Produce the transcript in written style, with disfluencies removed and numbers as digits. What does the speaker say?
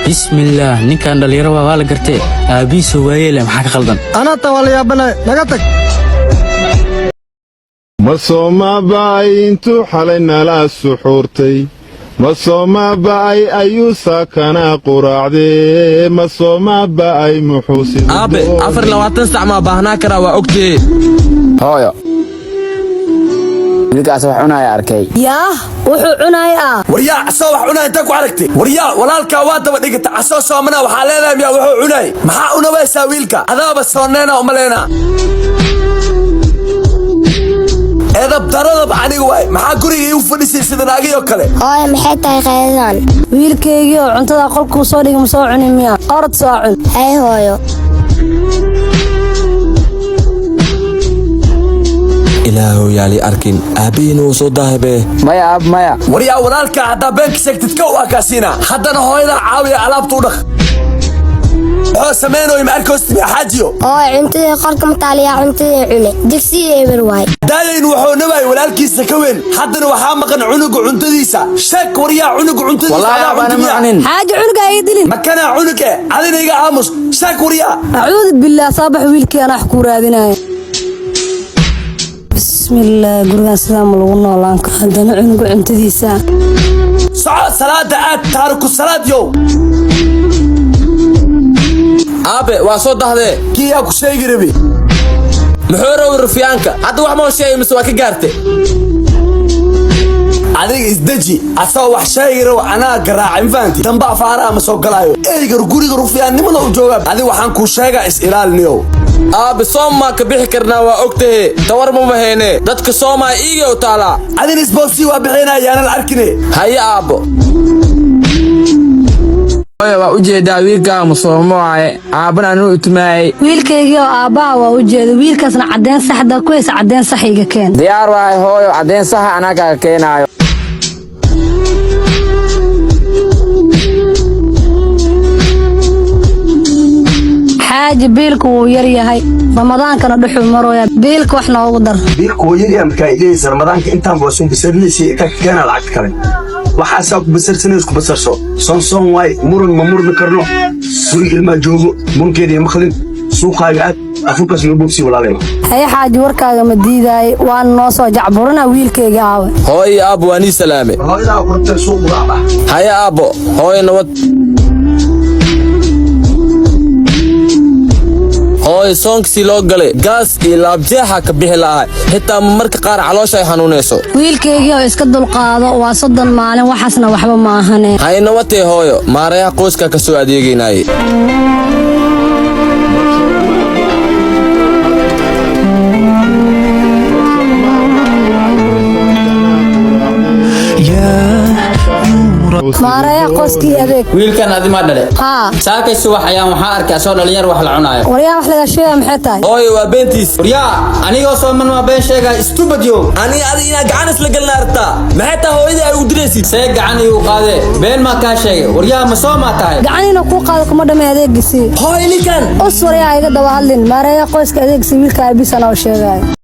Bismillaah, ninkan dhallinyaro waa la gartee, aabbihiisoo waayeele, maxaa ka khaldan? Anaa taa waa la yaabanay, naga tag. Ma sooma ba'ay intuu xalay nala suxuurtay, ma sooma ba'ay ayuu saakanaa quraacdee, ma sooma ba'ay muxuu sida Aabe, 24 sac maa baahnaa karaa, waa ogtee. Hooyo, wiilkaas wax cunaya arkay. Yaah, wuxuu cunaay ah? Waryaa, asoo wax cunaa inta ku aragtay? Waryaa, walaalkaa waa daba dhigata, asoo soomana waxaa leedahay miyaa wuxuu cunaay? Maxaa unabaysaa wiilka? Adaaba sooneena uma leena edab daradab aniga waay. Maxaa guriga iigu fadhisay sida naagiyoo kale? Hooyo, maxay tahay qaydadan? Wiilkaygii oo cuntada qolkuu soo dhigay ma soo cuni miya? Orod soo cun. Hay hooyo. Ilaahow yaali arkin, aabbihiina wuu soo daahibee. Maya aab, maya. Waryaa, walaalkaa haddaa beenka sheegtid kow aa kaasiina. Haddana hooyadaa caawiya, alaabta u dhaq. Wuxuu samaynayo ma arkoosti, xaajiyo? Hooyo, cuntadii qolka mataaliyaa, cuntadii cune, digsiga eber waay. Daayayn wuxuu nabaay walaalkiisa ka weyn, haddana waxaa maqan cunuga cuntadiisa. Sheeg waryaa, cunuga cuntadiisa. Wallaahi adaa aab, ana ma cunta miyaa? cunin. Xaaji, cunuga ii dilin. Makanaa cunug e, adina iga aamus. Sheeg waryaa. Acuudu billaah, saabax wiilkii, anaa wax kuu raadinaya. Bismillaah, gurigaan sidaa ma lagu noolaan karo, haddana cunuga cuntadiisa. Soco, salaada aad, taariku salaad yow. Aabe, waa soo dahdee. Kii yaa ku sheegi rabi? Muxuu rawi rufiyaanka hadda? Wax mau sheegay mise waa ka gaartay? Adiga isdeji, asagoo wax sheegi rabo anaa garaacay, ma fahanti? Damba afaaraha ma soo galaayo eyga guriga rufiyaannimada u joogaa. Adiga waxaan kuu sheegaa, is ilaaliniyow. Aabe, soom maa ka bixi karnaa, waa ogtahe, tawar maba heynee, dadka soomaa iiga u taalaa. Adina isboobsii waa bixinaya, yaana la arkine. Haye aabbo. Hooyo, waa u jeedaa wiilkaa musoomo waaye, aabbana anuu itumaayey. Wiilkaygii oo aabbaha waa u jeeda, wiilkaasna caddeen saxda ku haysa, caddeen sax iga keen. Diyaar waaye hooyo, caddeyn saxa anaa kaaga keenaayo. Xaaji, biilku wuu yar yahay, ramadaankana dhuxuu marooya, biilka wax noogu dar. Biilku wuu yaryahay markaa idhahaysa, ramadaanka intaan baa soon basarinaysay, intaa ka keenaa lacagta kale. Waxaasaa ku basarsanay, isku basarso. Soon soon waay, muran ma murmi karno, guriga ilmaa joogo, murankeeda iyo maqlin. Suuqaaga aad, afurkaas noo boobsii walaalay. Haye xaaji, warkaaga ma diidaay, waan noo soo jacburina. Wiilkayga aawe? Hooyo iyo aabbo, waa nii salaame. Hooyadaa qortay, suuq uga ah. Haye aabbo, hooyo nabad. Hooyo, soonkasii loo galay gaas iyo laabjeexa ka bixi lahaa, xitaa marka qaar caloosha ay xanuunayso. Wiilkaygii oo iska dulqaado, waa 30 maalin, waxaasna waxba ma ahane. Haye nabatee hooyo, maarayaha qoyska ka soo adeegaynaaye. Maareeya qoyskii adeeg. Wiilkan adimaa dhale? Haa. Saakay subax ayaan waxaa arkay asoo dhalinyar wax la cunaayo. Waryaa, wax laga sheegaya maxay tahay? Hooyo, waa beentiis. Waryaa, anigoo sooman maa been sheegaya? Istubadyo. Aniga adi inaa gacan isla galna artaa, maxay tahay hooyadii ay ugu dilaysid? See gacan iigu qaadee? Been maa kaa sheegay? Waryaa, ma soo maa tahay? Gacan inuu kuu qaado kuma dhamay, adeegisii. Hooyo, ninkan Us, waryaa, iga daba hadlin. Maareeya qoyska adeegsi, wiilka aabiis anaa u sheegaya.